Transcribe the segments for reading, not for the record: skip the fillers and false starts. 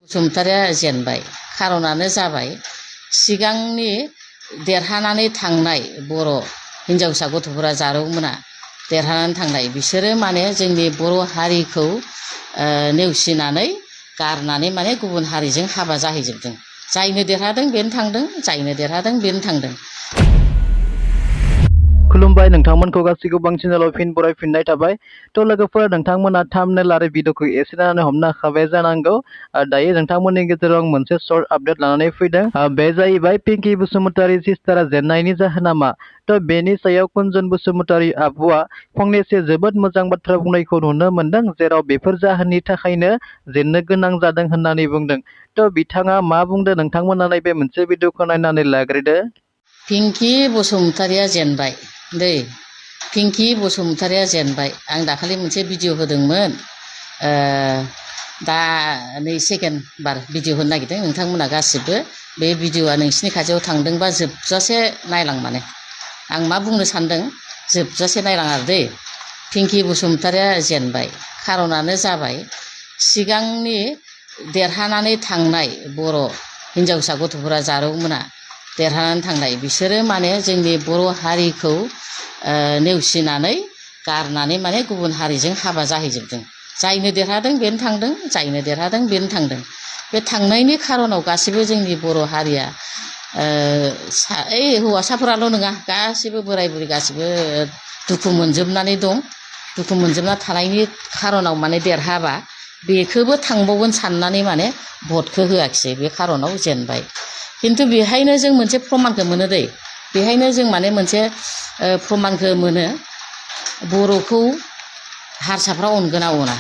बसुमतारिया जेनबाय खारनानो जाबाय सिगांनि देरहानानै थांनाय बर' हिनजावसा गथ'फोरा जारौमोना देरहानानै थांनाय बिसोरो माने जोंनि बर' हारिखौ नेवसिनानै गारनानै माने गुबुन हारिजों हाबा जाहैजोबदों। जायनो देरहादों बेनो थांदों, जायनो देरहादों बेनो थांदों। खुलुमबाय नोंथांमोनखौ गासैखौबो आं चेनेलाव फिन बरायफिननाय थाबाय। थ' लोगोफोर नोंथांमोना थाम्बनेल आरो भिडिअखौ एसे नायनानै हमनो हाखाबाय जानांगौ। दायो नोंथांमोननि गेजेराव आं मोनसे सर्ट आपडेट लानानै फैदों। बे जाहैबाय पिंकि बसुमतारी सिस्टारा जेननायनि जाहोना मा। थ' बेनि सायाव कुनजन बसुमतारी आब'आ फंनैसो जोबोद मोजां बाथ्रा बुंनायखौ नुनो मोनदों, जेराव बेफोर जाहोननि थाखायनो जेननो गोनां जादों होननानै बुंदों। थ' बिथाङा मा बुंदों नोंथांमोना नैबे मोनसे भिडिअखौ नायनानै लाग्रोदो। पिंकि बसुमतारिया जेनबाय दै, पिंकि बसुमतारिया जेनबाय। आं दाखालि मोनसे भिडिअ होदोंमोन, दा नै सेकेन्ड बार भिडिअ होनो नागिरदों। नोंथांमोना गासिबो बे भिडिअआ नोंसिनि खाथियाव थांदोंबा जोबजासे नायलां माने। आं मा बुंनो सानदों जोबजासे नायलां आरो दै। पिंकि बसुमतारिया जेनबाय खारनानो जाबाय सिगांनि देरहानानै थांनाय बर' हिनजावसा गथ'फोरा जारौमोना देरहानानै थांनाय बिसोरो माने जोंनि बर' हारिखौ नेवसिनानै गारनानै माने गुबुन हारिजों हाबा जाहैजोबदों। जायनो देरहादों बेनो थांदों, जायनो देरहादों बेनो थांदों। बे थांनायनि खारनाव गासिबो जोंनि बर' हारिया हौवासाफोराल' नङा, गासिबो बोराय बुरै गासिबो दुखु मोनजोबनानै दं। दुखु मोनजोबना थानायनि खारनाव माने देरहाबा बेखौबो थांबावगोन साननानै माने भटखौ होआखिसै, बे खारनाव जेनबाय। खिन्थु बेहायनो जों मोनसे प्रमानखौ मोनो दै, बेहायनो जों माने मोनसे प्रमानखौ मोनो बर'खौ हारसाफ्रा अनगोना अना।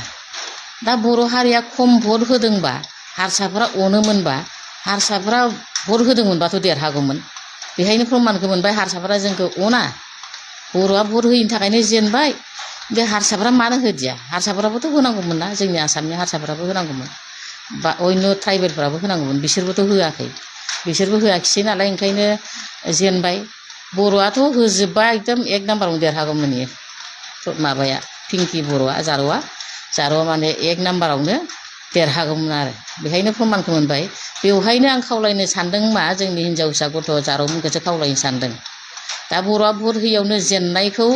दा बर' हारिया खम भट होदोंबा हारसाफ्रा अनोमोनबा, हारसाफ्रा भट होदोंमोनबाथ' देरहागौमोन। बेहायनो प्रमानखौ मोनबाय हारसाफ्रा जोंखौ अना, बर'आ भट होयिनि थाखायनो जेनबाय। बे हारसाफ्रा मानो होदिया, हारसाफ्राबोथ' होनांगौमोन ना, जोंनि आसामनि हारसाफ्राबो होनांगौमोन बा अन्य ट्राइबेलफ्राबो होनांगौमोन, बिसोरबोथ' होआखै। बिसोरबो होआखिसै नालाय ओंखायनो जेनबाय। बर'आथ' होजोबबा एकदम एक नाम्बारावनो देरहागौमोन इयो माबाया पिंकि बर'आ जारौआ माने एक नाम्बारावनो देरहागौमोन आरो। बेहायनो प्रमानखौ मोनबाय। बेवहायनो आं खावलायनो सानदों मा, जोंनि हिनजावसा गथ' जारौमोनखौसो खावलायनो सानदों। दा बर'आ भट होयियावनो जेननायखौ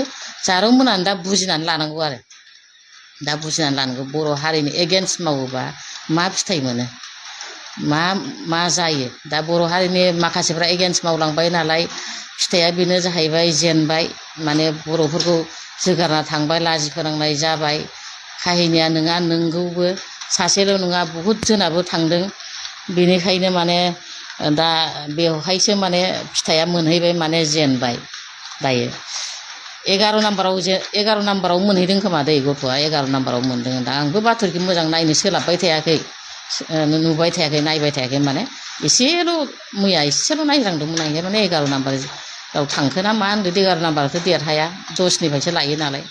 जारौमोनानो दा बुजिनानै लानांगौ आरो। दा बुजिनानै लानांगौ बर' हारिनि एगेन्स्ट मावोबा मा फिथाइ मोनो, मा जायो। दा बर' हारिनि माखासेफ्रा एगेन्स्ट मावलांबाय नालाय फिथाइया बेनो जाहैबाय जेनबाय, माने बर'फोरखौ जोगारना थांबाय, लाजि फोनांनाय जाबाय। काहिनिया नङा, नोंगौबो सासेल' नङा बहुद जोनाबो थांदों। बेनिखायनो माने दा बेवहायसो माने फिथाइया मोनहैबाय, माने जेनबाय। दायो 11 नाम्बाराव मोनहैदों खोमा दै गथ'आ, 11 नाम्बाराव मोनदों। दा आंबो बाथ'रिखौ मोजां नायनो सोलाबबाय थायाखै, नुबाय थायाखै, नायबाय थायाखै। माने मैया एसेल' नायज्रांदोंमोन आं, माने 11 नाम्बाराव थांखो ना मा होनदों। 11 नाम्बाराथ' देरहाया, 10निफ्रायसो लायो नालाय,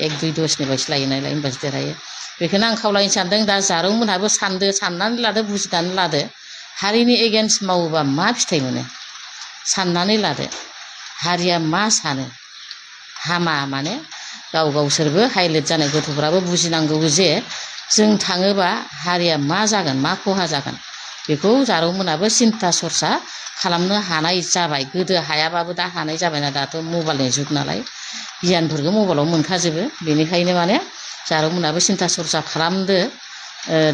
1, 2, 10निफ्रायसो लायो नालाय, होमबासो देरहायो। बेखौनो आं खावलायनो सानदों। दा जारौमोनहाबो साननानै लादो, बुजिनानै लादो। हारिनि एगेन्स्ट मावोबा मा फिथाइ मोनो साननानै लादो। हारिया मा सानो हामा, माने गावसोरबो हाइलाइट जानाय गथ'फ्राबो बुजिनांगौ जे जों थाङोबा हारिया मा जागोन, मा खहा जागोन। बेखौ जारौमोनाबो सिन्था सरसा खालामनो हानाय जाबाय। गोदो हायाबाबो दा हानाय जाबायना, दाथ' मबाइलनि जुग नालाय गियानफोरखौ मबाइलाव मोनखाजोबो। बेनिखायनो माने जारौमोनाबो सिन्था सरसा खालामदो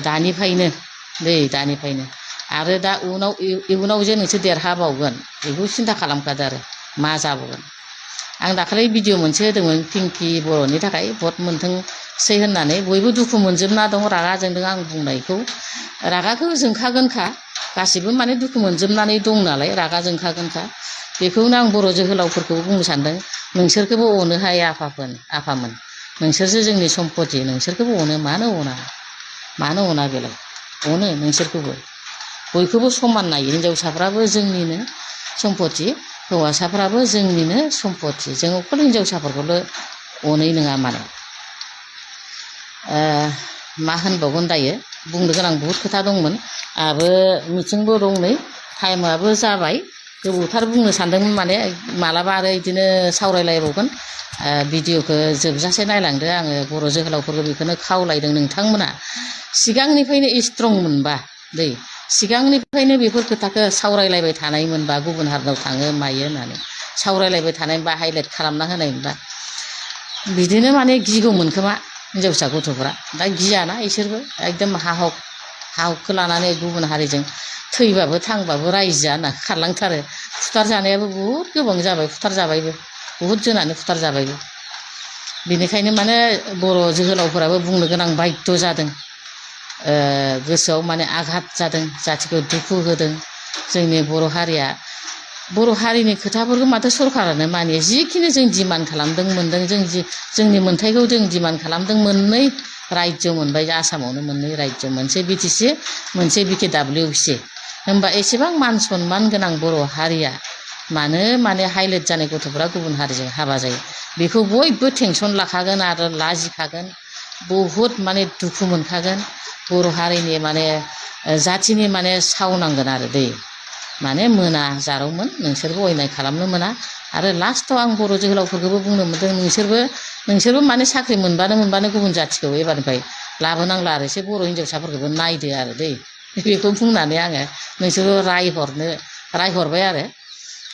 दानिफ्रायनो दानिफ्रायनो। आरो दा इयुनाव जे नोंसोर देरहाबावगोन बेखौ सिन्था खालामखादो आरो मा जाबावगोन। आं दाखालि भिडिअ मोनसे होदोंमोन पिंकि बर'नि थाखाय भट मोनथोंसै होननानै। बयबो दुखु मोनजोबना दं, रागा जोंदों आं बुंनायखौ। रागाखौ जोंखागोनखा, गासिबो माने दुखु मोनजोबनानै दं नालाय रागा जोंखागोनखा। बेखौनो आं बर' जोहोलावफोरखौबो बुंनो सानदों, नोंसोरखौबो अनोहाय आफामोन, नोंसोरसो जोंनि सम्पति, नोंसोरखौबो अनो। मानो अना बेलाय, अनो नोंसोरखौबो। बयखौबो समान नायो, हिनजावसाफ्राबो जोंनिनो सम्पति, हौवासाफ्राबो जोंनिनो सम्पति। जों अकल हिनजावसाफोरखौल' अनै नङा माने। मा होनबावगोन दायो, बुंनो गोनां बहुद खोथा दंमोन। आहाबो मिटिंबो दं नै, टाइमाबो जाबाय। गोबावथार बुंनो सानदोंमोन, माने मालाबा आरो बिदिनो सावरायलायबावगोन। भिडिअखौ जोबजासे नायलांदो। आङो बर' जोहोलावफोरखौ बेखौनो खावलायदों, नोंथांमोना सिगांनिफ्रायनो स्ट्रं मोनबा दै सिगांनिफ्रायनो बेफोर खोथाखौ सावरायलायबाय थानायमोनबा गुबुन हारिनाव थाङो मायो होननानै सावरायलायबाय थानायबा हाइलाइट खालामना होनायमोनबा बिदिनो माने गिगौमोन खोमा हिनजावसा गथ'फ्रा दा गियाना इसोरबो एकदम हाहखौ लानानै गुबुन हारिजों थैबाबो थांबाबो रायजोआ होनना खारलांथारो फुथार जानायाबो बहुद गोबां जाबाय फुथार जाबायबो बहुद जोनानो फुथार जाबायबो बेनिखायनो माने बर' जोहोलावफोराबो बुंनो गोनां बायध्य जादों गोसोआव माने आघात जादों जाथिखौ दुखु होदों जोंनि बर' हारिनि खोथाफोरखौ माथो सरकारानो मानियो जिखिनि जों डिमान्ड खालामदों मोनदों जोंनि मोन्थायखौ जों डिमान्ड खालामदों मोननै रायजो मोनबाय आसामावनो मोननै रायजो मोनसे बिटिसि मोनसे BKWC होमबा एसेबां मान सनमान गोनां बर' हारिया मानो माने हाइलाइट जानाय गथ'फोरा गुबुन हारिजों हाबा जायो बेखौ बयबो टेनसन लाखागोन आरो लाजिखागोन बहुद माने दुखु मोनखागोन बर' हारिनि माने जाथिनि माने सावनांगोन आरो दै माने मोना जारौमोन नोंसोरबो अयनाय खालामनो मोना आरो लास्टाव आं बर' जोहोलावफोरखौबो बुंनो मोनदों नोंसोरबो माने साख्रि मोनबानो गुबुन जाथिखौ एबारनिफ्राय लाबोनांला आरो एसे बर' हिनजावसाफोरखौबो नायदो आरो दै बेखौ बुंनानै आङो नोंसोरखौ रायहरबाय आरो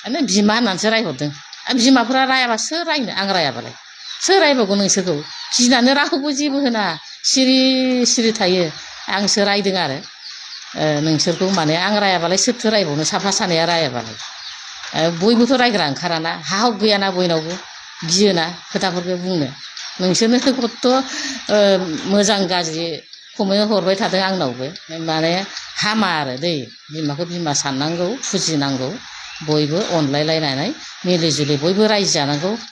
माने बिमा होननानैसो रायहरदों बिमाफोरा रायाबा सोर रायनो आं रायाबालाय सोर रायबावगौ नोंसोरखौ गिनानै रावखौबो जेबो होना सिरि थायो आंसो रायदों आरो नोंसोरखौ माने आं रायाबालाय सोरथो रायबावनो साफा सानैया रायाबालाय बयबोथ' रायग्रा ओंखाराना हक गैयाना बयनावबो गियोना खोथाफोरखौ बुंनो नोंसोरनो खथ' मोजां गाज्रि कमेन्ट हरबाय थादों आंनावबो माने हामा आरो दै बिमाखौ बिमा साननांगौ फुजिनांगौ बयबो अनलायलायनानै मिलि जुलि बयबो रायजो जानांगौ